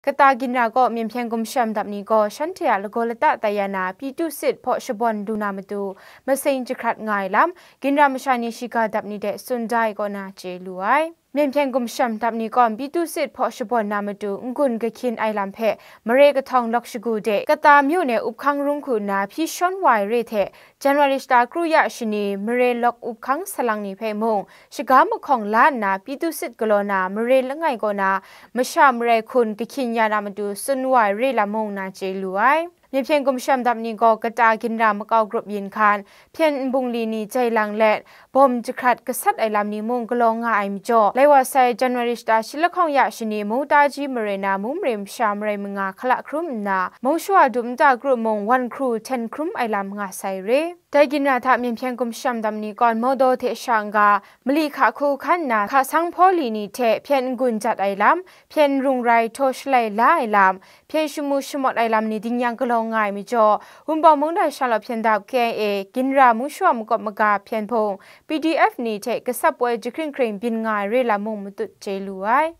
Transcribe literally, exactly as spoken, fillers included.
Kata ginra kaw Myen Hpyen Gumshem dap ni gaw shanhte a lagaw lata tai ya na, Pyithu Sit hpaw shabawn lu na matu, masing jahkrat nga ai lam, ginra masha ni shiga dap ni de tsun da ai kaw na chye lu ai. Myen Hpyen Gumshem dap ni kaw Pyithu Sit hpaw shabawn na matu n-gun kahkyin ai lam hpe mare kahtawng lawk shagu de, kata myu ne up hkang rung hku nna hpyi shawn wa ai re hte, January shata kru ya shani mare lawk up hkang salang ni hpe mung, shaga mahkawng la nna Pyithu Sit galaw na mare langai kaw na masha marai hkun kahkyin ya na matu tsun wa ai re lam mung na chye lu ai. Myen Hpyen Gumshem dap ni gaw kata ginra makau grup yin hkan, hpyen nbungli ni jai lang let, bawm jahkrat gasat ai lam ni mung galaw nga ai majaw, lai wa sai January shata shi lahkawng ya shani Mungtaji mare na mung mare masha marai manga hkala hkrum nna, mung shawa dum nta kru mung wan hkru hten hkrum ai lam nga sai re. Dai ginra hta Myen Hpyen Gumshem dap ni kaw Mawdaw hte sha n-ga, mali hka hku hkan nna, hka sanghpaw li ni hte hpyen n-gun jat ai lam, hpyen rung rai htaw shalai la ai lam, hpyen shamu shamawt ai lam ni ding yang galaw nga ai majaw, Wunpawng mungdan sha law hpyen dap K I A, ginra mung shawa makawp maga hpyen hpung, P D F ni hte gasap poi jahkring hkring byin nga ai re lam mung matut chye lu ai.